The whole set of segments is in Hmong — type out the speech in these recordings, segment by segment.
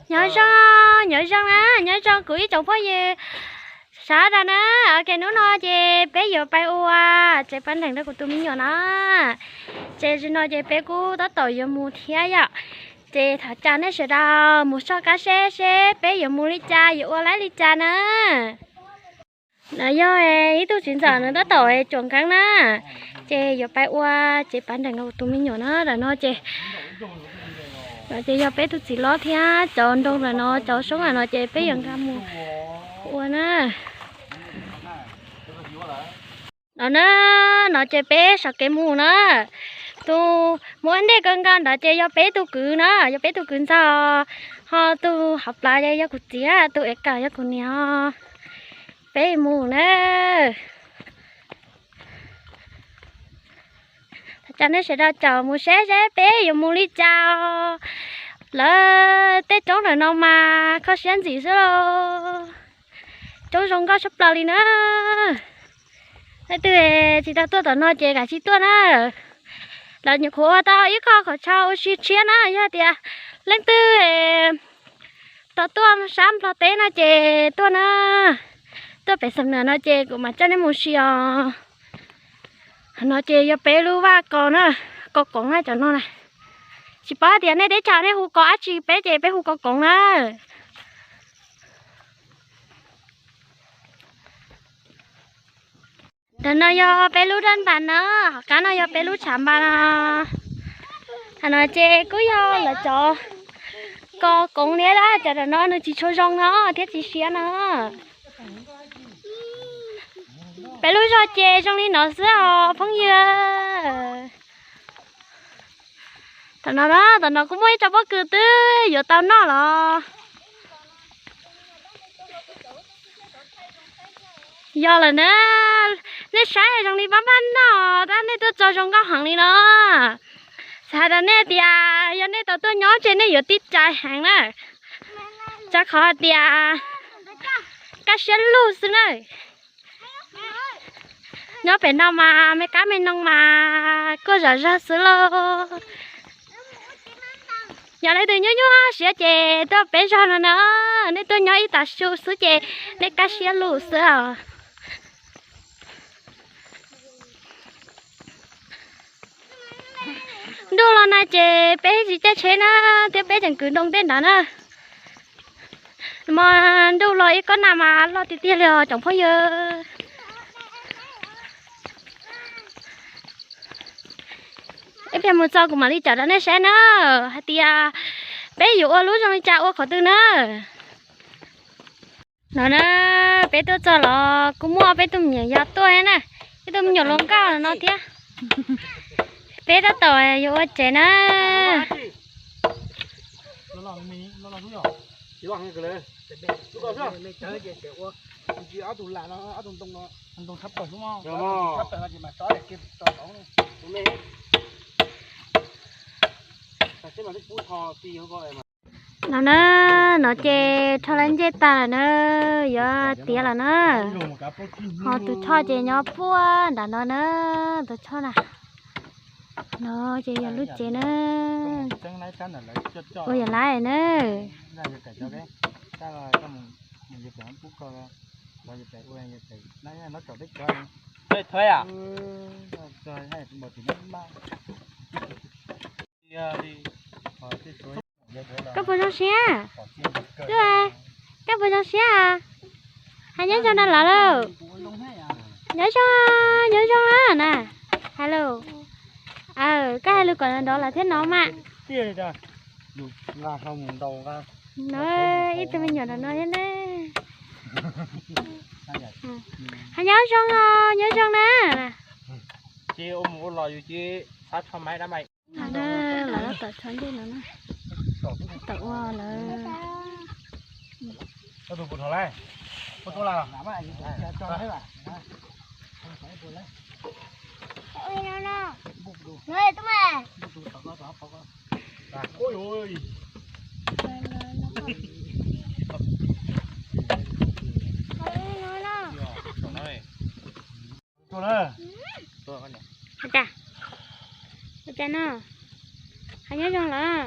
Nyob zoo, nyob zoo na, nyob zoo kuv ib tsoom phooj ywg sawv daws na. Ok, hnub no ces peb yuav pais ua tsev pav nreem rau kuv tus me nyuam na. Ces zaum no ces peb kuj tab tom yuav mus thiab yom. Ces thov caw nej sawv daws mus soj qab seb seb peb yuav mus li cas, yuav ua laib li cas na. No yog ib tug txiv ntxawm nws tab tom tsuam nkeeb na, ces yuav pais ua tsev pav nreem rau tus me nyuam na. Ntawm no ces, no ces yog peb tus txiv hlob thiab cov nroog ntawm no, cov soob ntawm no ces peb yuav nqa mus ua na. No na, no ces peb sawv kev mus na. Tus mus ua ntej kawg nkaus ntawd ces yog peb tug kwv na, yog peb tug kwv ntxawg, ho tus hauv plawv yog kuv txiv, tus ev kawm yog kuv niam. Peb mus na. Thov caw nej sawv daws caum mus seb seb peb yuav mus li cas. Lawv tej roob ntawm no mas kho siab ntxim xwb los. Roob zoo nkauj tshaj plaws li na. Leej twg tsis tau tuaj tom no ces kav tsij tuaj na. Lawv nyuam qhuav ua tau ib qho qhov chaw ua si tshiab na, yog tias leej twg tau tuaj sab Nplog teb no ces tuaj na. Tuaj pem Xam Nuam no ces kuv mam coj nej mus si os. No ces yog peb lub vaj kos na, kos koov na cov no na. Tsis paub tias nej teb chaws nej hu kos dab tsi, peb ces peb hu kos koov na. Ntawm no yog peb lub dab npas na, hauv qab no yog peb lub tshav npas no. Qhov no ces kuj yog lawv cov kos koov thiab, cov ntawm no nws tsis tshua zoo no thiab tsis siab no. Peb lub zog ces zoo li no xwb os phooj ywg. Tam no, tam no kuj muaj ib co pob kws twb yuav tau noj los. Yog lawm na, nej saib zoo li pab pab noj tab nej tuaj txog zoo nkauj heev li no. Xav hais rau nej tias yog nej tau tuaj nyob ces nej yuav tib cai heev na, rau qhov hais tias kaj siab lug xwb na. Nyob pem no mas me kab me noog mas kuj zom zaws xwb lauj. Yog leej twg nyuaj nyuaj siab ces tuaj peb zog no na, nej tuaj nyob ib tav su xwb ces nej kaj siab lug xwb os. Ntuj los nag ces peb tsis caij tsheb na, thiab peb tseem kwv ntoo tej ntawd na. Mas ntuj los ib kob nag mas loj tiag tiag li os tsoom phooj ywg. Ib pliag mus txog kuv mam li cawm rau nej saib na, hais tias peb yuav ua lub zoo li cas ua qhov twg na. No na, peb tuaj txog los kuj muaj peb tug me nyuam yog tuaj na, ib tug me nyuam hluas nkauj no thiab.Eb tab tom yuav ua tsev na. No na, no ces rho lawv ncej tag lawm na, yuav tiav lawm na. Ho tus choj ces nyob puag nram no na, tus choj na. No ces yog lub tsev na. Ua yam laiv na. Koj puas zoo siab? Koj puas zoo siab? Hais nyob zoo no los lauj. Nyob zoo, nyob zoo na. Hello. Koj hais lus kom nrov los thiab no mas. No ib tug me nyuam nram no thiab na. Hais nyob zoo, nyob zoo na. Ces ua mus ua los yus ces xav tso maiv dab mais. Lawv tab tom tso ncej no na. Tab tom ua lawm. Ua cas, ua cas no, hais nyob zoo lawm.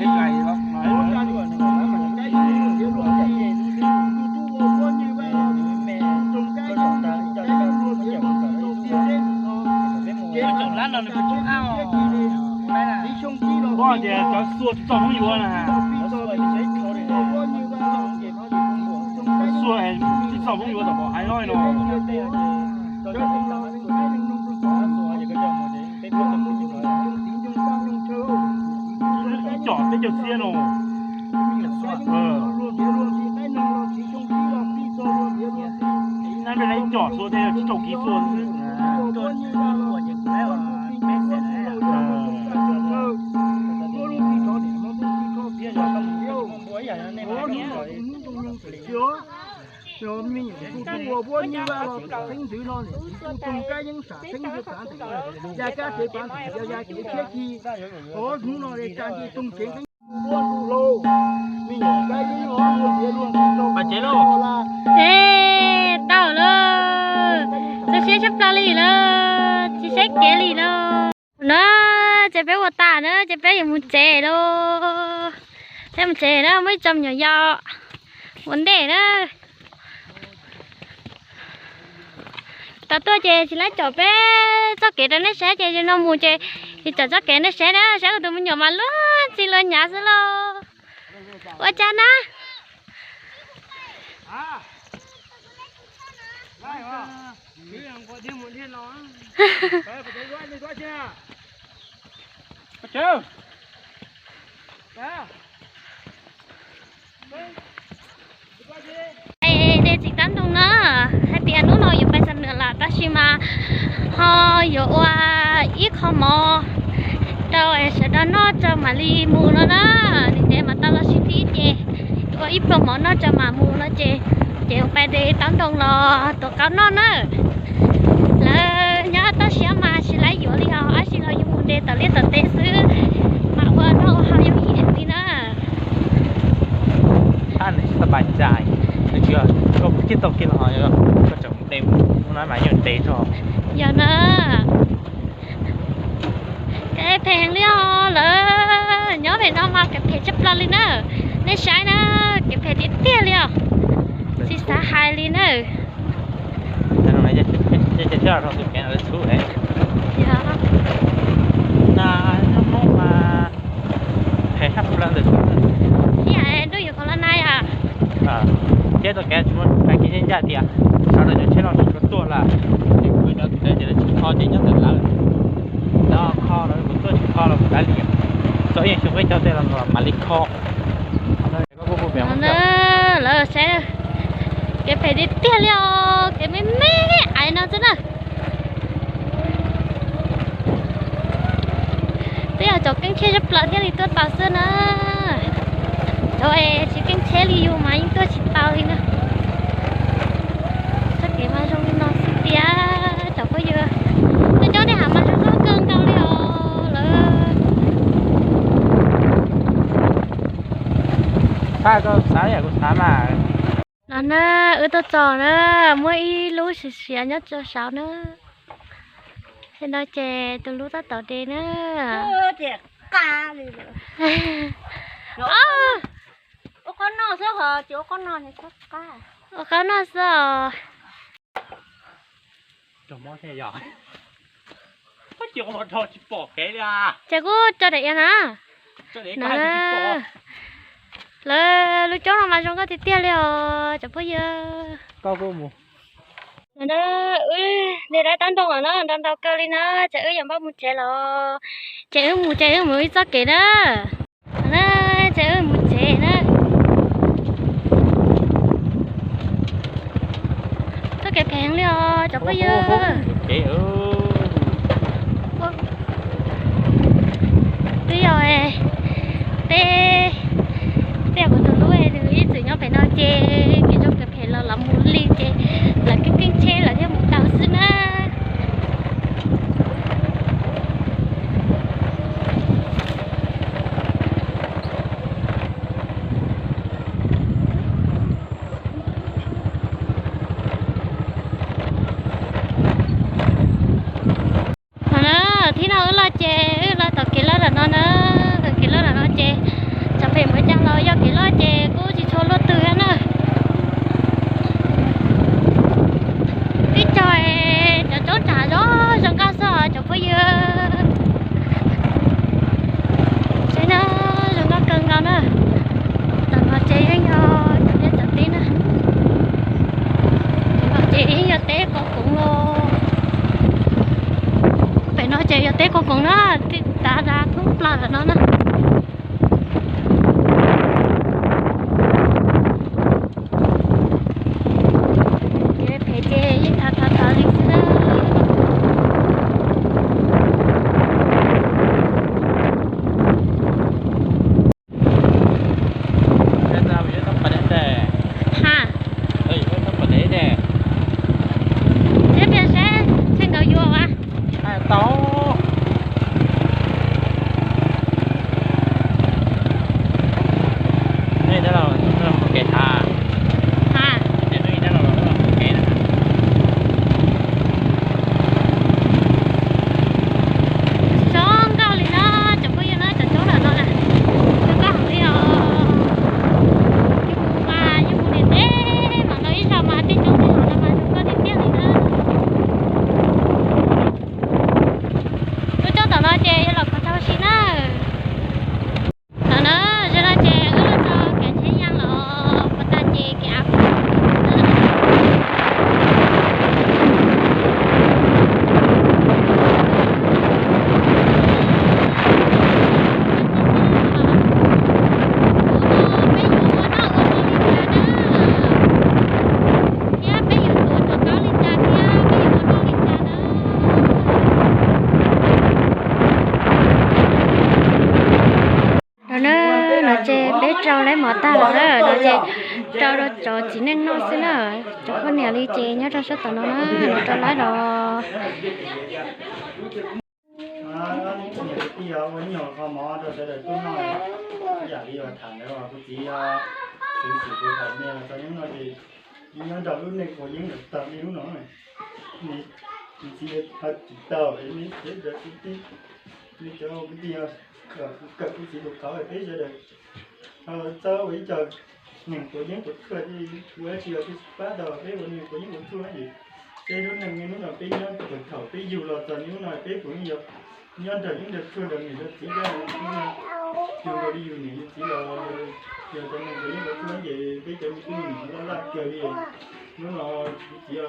thiab ais los. Ua ces cov xuas tsis txawj Hmoob yuav na. Xuas tsis txawj Hmoob yuav tam pom hais no no. Ib com peb caug txhiab no. Ib hnab nplej ib com xuas tej tsis rau kiv xuas xwb. Me nyuam tus ua puab nyiaj vaj los plam xeeb ntxwv no nim tsis tug toog kab yeeb sam xeeb ntxwv pav ntawm ya kab tsev pav ntawm ya ya kev tshiab ci. Ov hnub no le tsa nce toog tsev qeeb ua ntu hlau. Me nyuam kab yeeb ov luag tiav luag nti rau pas tsev lauj. Tau lawm, txaus siab tshaj plaws li lawm, tsis saib kev li lawm. Na, ces peb ua tas na, ces peb yuav mus tsev lauj. Peb mus tsev na, muaj ib tsoom me nyuam yaus ua ntej na. Tau tuaj ces tsis laib caum peb txoj kev rau nej saib ces no mus ces tsis caum txoj kev nej saib na, saib kuv tus me nyuam mas luag ntxhi luag nyav xwb lauj. Ua cas na? De txiv Tab Ntoo na, hais tias hnub no yuav pais xam nws lawm tab sis mas ho yuav ua ib qho mov rau sawv daws noj tso mam li mus no na. Nws ces mas tau los sib tib ces ua ib pluag mov noj tso mam mus no ces, ces mus pais de Tab Ntoo los tuav qaub noj na. Lawv nyob toj siab mas tsis laib yuav li os, tab sis los yuav mus de tom liaj tom teb xwb, mas ua noj ua haus yooj yim heev li na. Ab, nws tsis tau pais tsa, nws tsis, koj mus kiag tau kiag los koj tseem mus de mus no mas yeej de tso. Yog na. Kev phem heev li os, lawv nyob pem no mas kev phem tshaj plaws li na. Nej saib na, kev phem tiag tiag li os. Tsis xav hais li na. Yog, Hmoob mas phem tshaj plaws ntawm. Ib yam ntuj yuav qhov los nag yom. Thiab txoj kev tsis muaj tag kev ncaj ncaj tias sawv daws cov tsheb no tsis tshua tuaj lawm, ces kuv cov tus tsev ces lawv tsis kho ces nyob ntawm lawv. Lawv kho los kuv tuaj, tsis kho los kuv kav liam. Txog ib xyoo peb caug tej los mam li kho. Lawv saib, kev phem tiag tiag li os, kev me me aiv no xwb na. Twb yog cov keeb tsheb tshaj plaws thiaj li tuaj tau xwb na. Cov es tsis keeb tsheb li yus mas yeej tuaj tsis tau li na. Txoj kev mas zoo li no xwb tiag cov phooj ywg. Cov coob nej hais mas zoo nkauj kawg nkaus li os lawm. Xav koj xav yam kuv xav mas. No na, wb tuaj txog na, muaj ib lub siav siav nyob rau saud na. Tam no ces tus hlub tab tom de na. Ua qab noj xwb os. Ces kuj tso daim iab na. Lawv lub coob no mas zoo nkauj tiag tiag li os cov phooj ywg. Wb de dab tab ntoo lawm na, ntau ntau kawg li na, ces wb yuav npaj mus tsev lawm. Ces wb mus, ces wb mus ib txoj kev na. Ces wb mus tsev na. Txoj kev phem li os cov phooj ywg. Twb yog, twb yog kuv tus hlub nws ib txwm nyob pem no ces kev zoo kev phem los lawv mus li ces lawv keeb keeb tsheb lawv thiaj mus tau xwb na. No na, thib no wb los ces wb los tom kev loj lawm no na, kev loj lawm no ces txawm phem npaum cas los yog kev loj ces kuj tsis tshua luaj twg na. Tib co cov coob tsam zoo zoo nkauj xwb os cov phooj ywg. Saib na, zoo nkauj kawg nkaus na. Tam no ces yeej yog cov liaj cov teb na. Tam no ces yeej yog teb qos koov los. Pem no ces yog teb qos koov na, tav dav thoob plaws lawm no na. Kev phem ces yeej thav thav thav li xwb na. Ha. Thiab tias seb, seb nkawd yuav as. Tau. Rau lawv mov tag lawm na, no ces rau rau cov txiv neej noj xwb na. Cov poj niam li ces nyob rau sab tom no na, no rau lawv los. Ua nyuag qho mov rau sawv daws tuaj noj. Yam li uas tham ntawd kuv txiv, kuv txiv kuv thaum me los txog hnub no ces nyob nrog lub neej quav yeeb ntawm tag li lub no. Kuv txiv ho tsis tau, neb cov kwv tij, neb cov kwv tij, kawm kuv txiv tus qauv peb sawv daws txawb ua ib co neeg quav yeeb quav tshuaj, ua dab tsi los peb tsis pab tau, peb ua neeg quav yeeb quav tshuaj ces peb lub neej niaj hnub no peb nyob puag thaum peb yug los txog niaj hnub no peb puas yeej yog nyob nrog yeeb nrog tshuaj nrog niam nrog txiv, yug nkaus li yus niam yus txiv los yog cov neeg quav yeeb quav tshuaj ces peb cov me tub me nyuam loj laj kawg li. Hnub no kuv txiv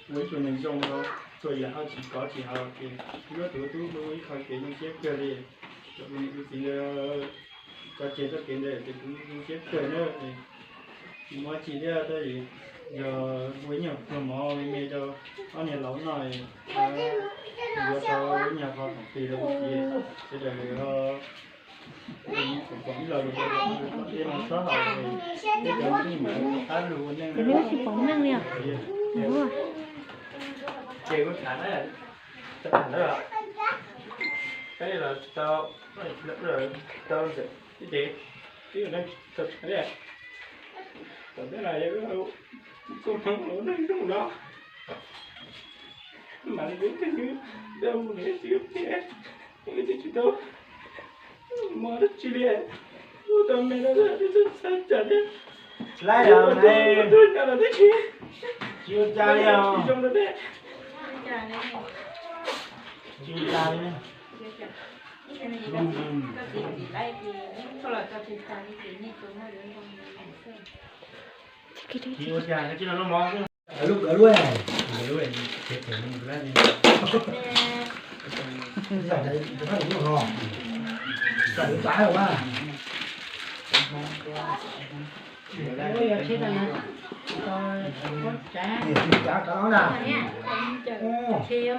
ua ib tug neeg zoo no, txhua yam ho tsis kov tsis haus ces kuv yuav tus tub ua ib qho kev zoo siab kawg li. Kuv txiv cov tseg txoj kev ntawd ces kuv zoo siab kawg na. Tsis muaj tsi thiab tab sis yog ua ib nyuag pluag mov me me rau ob niag laus noj, yuav tau ib nyuag qho khoom plig rau kuv txiv. Sawv daws ho pom ib los lus rau txoj kev no txhob hais, peb cov tub me nyuam qab lug ua neej. Ces neb tsis pom neej li os? Ces kuv tham na, tham na, peb los tau, tau ntawm ib ces twb yog neej txhaum li, thaum peb los yog wb txoj hmoov los neej zoo no, mam li wb twb yog tau mus niam txiv phem, wb twb tsis tau mov dab tsi li, ua tau me no twb txhawj tsam thiab. Laib los ne, tub nco los twb tsis, tsis ua cas li os, tsis zoo rau peb. Tsis ua cas li. Tsis ua cas, tsis los noj mov xwb. Lub, lub, lub,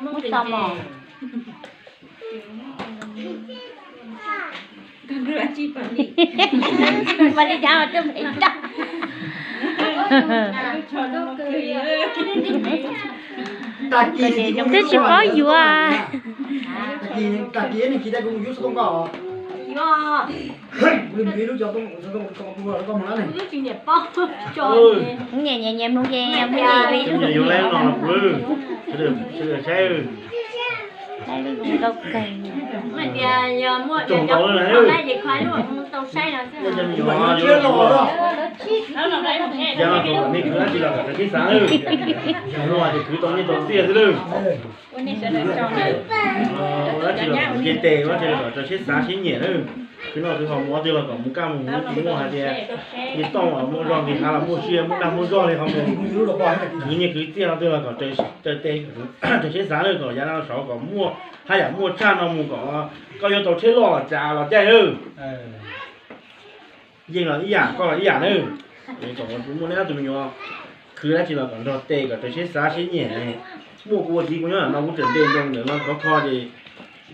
Muab tso mos. Mas li cas rau me rau. Twb tsis paub yuav. Tag kis ne, kis tag kuv mus yuav xov tooj koj. Kuv li mus yuav ib lub xov tooj, xov tooj koj mus lawm ne. Kuv nyiam nyiam nyiam mloog ces mus nyiam yuav lub no los kuv, sawv daws saib. Tsoom ntau lawm na. Ua dab tsi los kom nej khwv dab tsi los kom raws siab xav lawm. Yog no ces khwv tau nyiaj tau txiaj xwb lawm. Ua dab tsi los kom nce tes, ua dab tsi los kom raws siab xav siab nyiam lawm. Khwv noj khwv haus, mus qhov twg los kom mus kaj mus, tsis muaj hais tias nce toj los muaj zog, nqis hav los muaj siab, muaj dag muaj zog li ho mus. Khwv nyiaj khwv txiaj qhov twg los kom raws tes, raws siab xav lawm, kom yav no saud kom muaj haj yam muaj tshaj no mus, kom koj yuav tau tsheb loj los tsav los caij lawm. Yeej los ib yam, koj los ib yam nawb. Kom muaj neb ob tug me nyuam khwv dab tsi los kom nrog tes, kom raws siab xav siab nyiam. Muaj kuv ua txiv kuv nyob ntawm no kuv tseem nte nroo ntawm no khov kho ces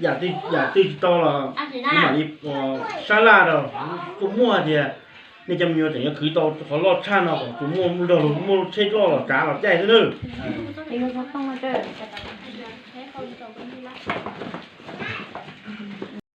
yam twg tsis tau los kuv mam li sab laj rau. Kuv muaj hais tias nej cov me nyuam tseem yuav khwv tau qhov loj tshaj no kom tsuas muaj nrog luag muaj tsheb loj los tsav los caij xwb nawb.